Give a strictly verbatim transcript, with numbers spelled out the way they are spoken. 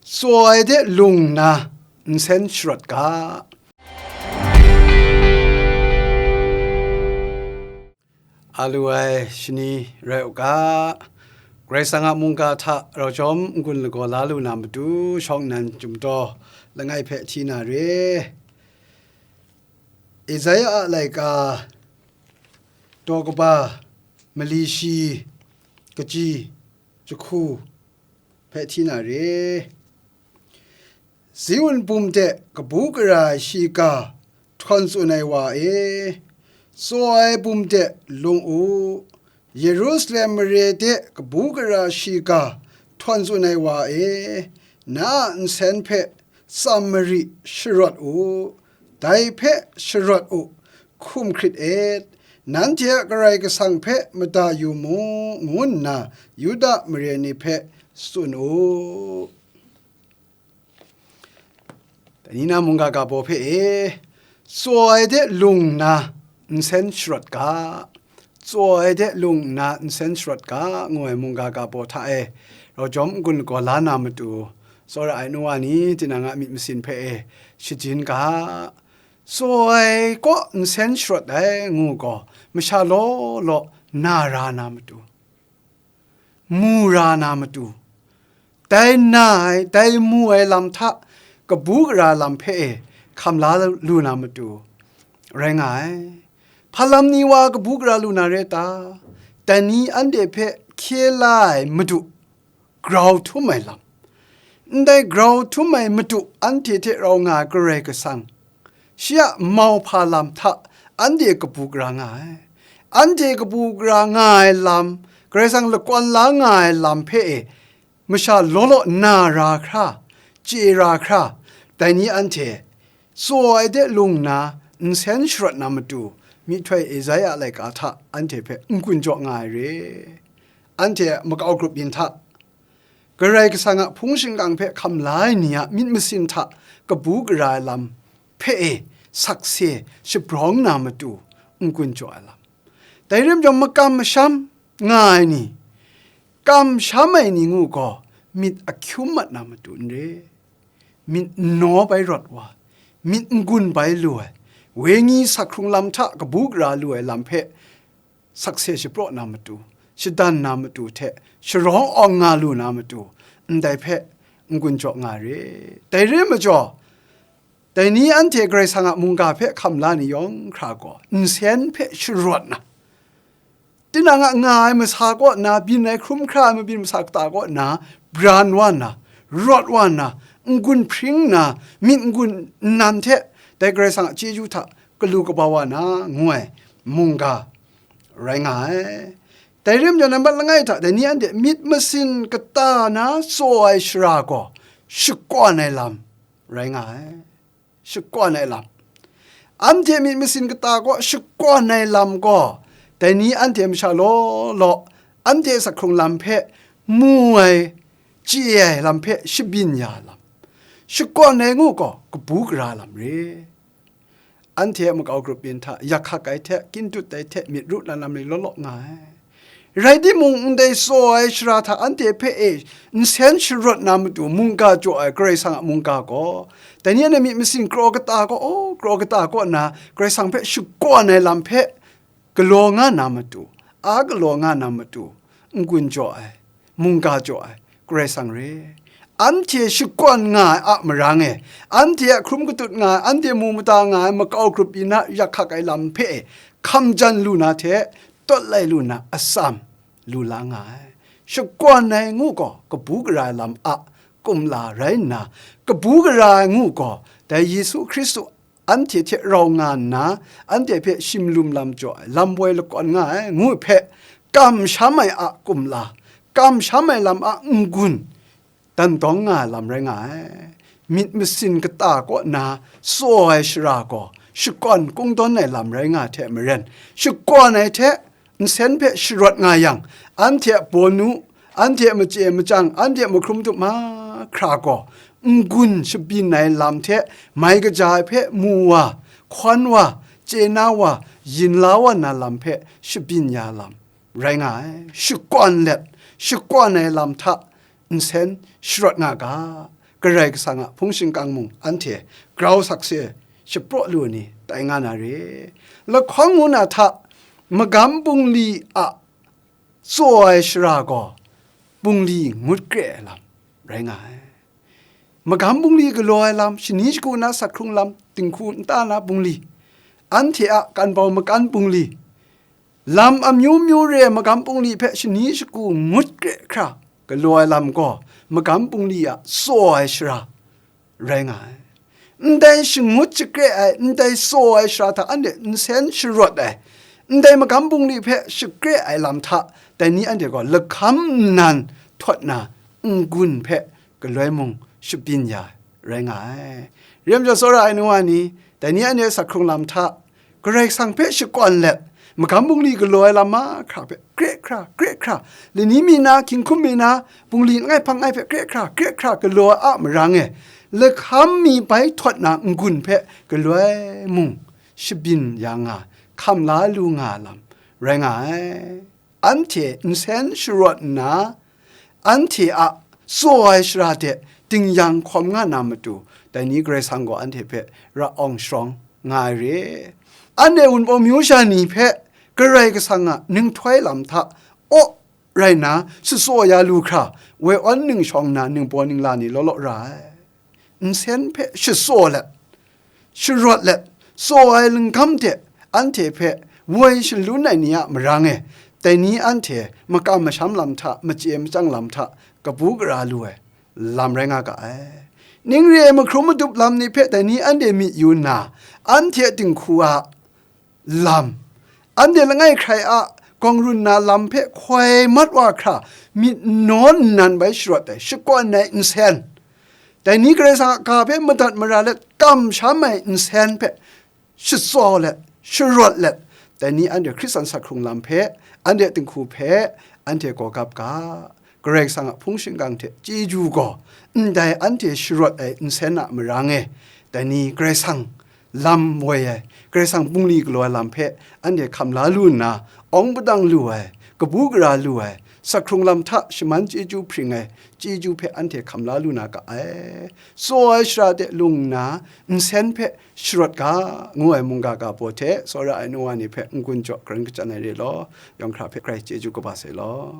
Tsaw ai de lung nna nsen sharawt ga. A lu ai shani rai u ga, Karai Kasang a mungga hta rau jawm n-gun lagaw la lu na matu, shawng nnan chyum taw langai hpe hti na re. Isaya a laika, daw kaba, mali shi, kaji, jahku hpe hti na re. Ziun bum de kabu gara ai shiga htawn tsun ai wa e, tsaw ai bum de lung u, Yerusalem mare de kabu gara shiga htawn tsun ai wa e, na a nsen hpe tsam mari sharawt u, dai hpe sharawt u, hkum hkrit et, nanhte a Karai Kasang hpe mada yu mu, ngu nna Yuda mare ni hpe tsun u. Dai ni na mungga ga baw hpe e, tsaw ai de lung nna nsen sharawt ga, tsaw ai de lung nna nsen sharawt ga, ngu ai mungga ga baw hta e, rau jawm n-gun lagaw la na matu, tsawra ai nu wa ni, tinang a myit masin hpe e, shajin ga, tsaw ai kaw nsen sharawt ai, ngu gaw, masha law law na ra na matu, mu ra na matu, dai na ai, dai mu ai lam hta kabu gara lam hpe e hkam la lu na matu rai nga ai. Hpa lam ni wa kabu gara lu na re ta? Dai ni anhte hpe hkye la ai madu grau htum ai lam, ndai grau htum ai madu anhte hte rau nga ai Karai Kasang, shi a mauhpa lam hta anhte kabu gara nga ai. Anhte kabu gara nga ai lam, Karai Kasang lakwan la nga ai lam hpe e, masha law law na ra hkra, chye ra hkra, dai ni anhte tsaw ai de lung nna nsen sharawt na matu, myihtoi Isaya laika hta anhte hpe n-gun jaw nga ai re. Anhte a makau grup yin hta, Karai Kasang a hpung shingkang hpe hkam la ai ni a myit masin hta kabu gara ai lam hpe e sakse shabrawng na matu n-gun jaw ai lam. Dai rai majaw, makam masham nga ai ni, kamsham ai ni ngu gaw, myit ahkyum mat na matu n re. Myit n naw bai rawt wa, myit n-gun bai lu ai, wenyi sak hkrung lam hta kabu gara lu ai lam hpe sakse shapraw na matu, shadan na matu hte sharawng awng nga lu na matu, ndai hpe n-gun jaw nga re. Dai rai majaw, dai ni anhte Karai Kasang a mungga hpe hkam la ni yawng hkra gaw, nsen hpe sharawt na, tinang a nga ai masa kaw nna, byin ai hkrum hkra ai mabyin masa kata kaw nna, bran wa nna, rawt wa nna, n-gun hpring nna, myit n-gun nnan hte dai Karai Kasang a chyeju hta galu kaba wa na, ngu ai mungga rai nga ai. Dai rai majaw, nambat langai hta dai ni anhte myit masin kata na tsaw ai shara gaw shakawn ai lam rai nga ai. Shakawn ai lam. Anhte myit masin kata kaw shakawn ai lam gaw, dai ni anhte masha law law, anhte sak hkrung lam hpe mu ai, chye ai lam hpe shabyin ya lam. Shakawn ai ngu gaw, kabu gara lam re. Anhte a makau grup yin hta yak hkak ai hte, kyin dut ai hte, myit ru na lam ni law law nga ai. Rai timung, ndai tsaw ai shara hta anhte hpe e nsen sharawt na matu mungga jaw ai Karai Kasang a mungga gaw, dai ni a myit masin kraw kata kaw, aw, kraw kata kaw nna, Karai Kasang hpe shakawn ai lam hpe galaw nga na matu, a galaw nga na matu, n-gun jaw ai, mungga jaw ai, Karai Kasang re. Anhte shakawn nga ai a marang e, anhte a hkrum katut nga ai, anhte mu mada nga ai makau grup yin a yak hkak ai lam hpe e, hkam jan lu na hte, tawt lai lu na atsam lu la nga ai. Shakawn ai ngu gaw, kabu gara ai lam a kumla rai nna, kabu gara ai ngu gaw, dai Yesu Hkristu anhte hte rau nga nna, anhte hpe shim lum lam jaw ai, lam woi lakawn nga ai ngu hpe, kamsham ai a kumla, kamsham ai lam a n-gun, dan dawng nga ai lam rai nga ai. Myit masin kata kaw nna tsaw ai shara gaw, shakawn kungdawn ai lam rai nga ai hte maren, shakawn ai hte nsen hpe sharawt nga yang, anhte a bawnu, anhte a machye machyang, anhte a mahkrum tup mahkra gaw, n-gun shabyin ai lam hte, mai kaja ai hpe mu wa, hkawn wa, chye na wa, yin la wa na lam hpe shabyin ya lam rai nga ai. Shakawn let, shakawn ai lam hta nsen sharawt nga ga, Karai Kasang a hpung shingkang mung anhte grau sakse shapraw lu ai ni tai nga na re. Lahkawng ngu na hta, magam bungli a tsaw ai shara gaw bungli ngut kre ai lam rai nga ai. Magam bungli galaw ai lam, shani shagu na sak hkrung lam, dinghku nta na bungli, anhte a kan bau makan bungli, lam amyu myu re ai magam bungli hpe shani shagu ngut kre hkra galaw ai lam gaw, magam bungli a tsaw ai shara rai nga ai. Ndai shangut shakre ai, ndai tsaw ai shara hta anhte nsen sharawt ai, ndai magam bungli hpe shakre ai lam hta, dai ni anhte gaw lahkam nnan htawt na n-gun hpe galoi mung shabyin ya ai, rai nga ai. Rem jaw tsawra ai nu wa ni, dai ni anhte sak hkrung lam hta, Karai Kasang hpe shakawn let, magam bungli galaw ai lam mahkra hpe kre hkra, kre hkra, lani mi na, hkinghkum mi na, bungli langai hpang langai hpe kre hkra, kre hkra galaw ai a marang e, lahkam mi bai htawt na n-gun hpe galoi mung shabyin ya nga, hkam la lu nga lam rai nga ai. Anhte nsen sharawt nna, anhte a tsaw ai shara de dingyang hkawm nga na matu, dai ni Karai Kasang gaw anhte hpe ra awng sharawng nga ai re. Anhte Wunpawng myu sha ni hpe Karai Kasang a ninghtoi lam hta aw rai nna, shatsaw ya lu hkra, woi awn ning shawng nna, ningbaw ningla ni law law ra ai. Nsen hpe shatsaw let, sharawt let, tsaw ai lungkam hte anhte hpe woi shalun ai ni a marang e, dai ni anhte makam masham lam hta, machye machyang lam hta kabu gara lu ai lam rai nga ga ai. Ning re ai mahkrum madup lam ni hpe dai ni anhte myit yu nna, anhte a dinghku a lam, anhte langai hkrai a gawng run na lam hpe hkoi mat wa hkra, myit naw nnan bai sharawt ai, shakawn ai nsen, dai ni Karai Kasang a ga hpe madat mara let kamsham ai nsen hpe shatsaw let, sharawt let, dai ni anhte Hkristan sak hkrung lam hpe, anhte a dinghku hpe, anhte gawgap ga. Karai Kasang a hpung shingkang hte chyeju gaw, ndai anhte sharawt ai nsen a marang e, dai ni Karai Kasang lam woi ai, Karai Kasang bungli galaw ai lam hpe anhte hkam la lu nna, awng padang lu ai, kabu gara lu ai, sak hkrung lam hta shaman chyeju hpring ai chyeju hpe anhte hkam la lu na ga ai. Tsaw ai shara de lung nna, nsen hpe sharawt ga, ngu ai mungga ga baw hte tsawra ai nu wa ni hpe n-gun jaw karan kachyan ai re law, yawng hkra hpe grai chyeju kaba sai law.